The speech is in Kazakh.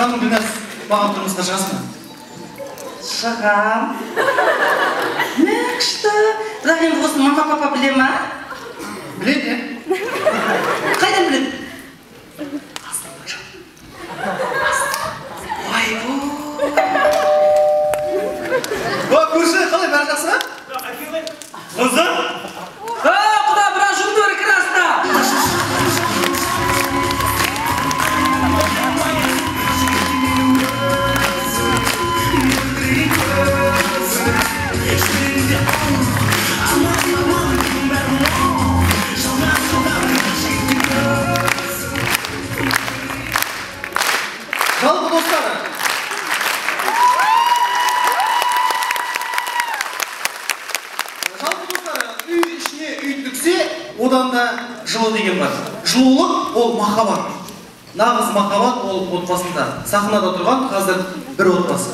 Жаным Гүлназ, маған тұрмысқа шығасың ба? Шығам. Мә, күшті. Бірақ енді осыны мама, папа біле ма? Біледі. Қайдан біледі? Ойбой. О, көрші, қалай, бәрі жақсы ма? Қызым? Құда, біраз жұмды прекрасно. Жалпы достар, үй ішіне үй түксе, одан да жылы деген бар. Жылулық ол махаббат. Нағыз махаббат ол отбасында. Сахнада тұрған қазір бір отбасы.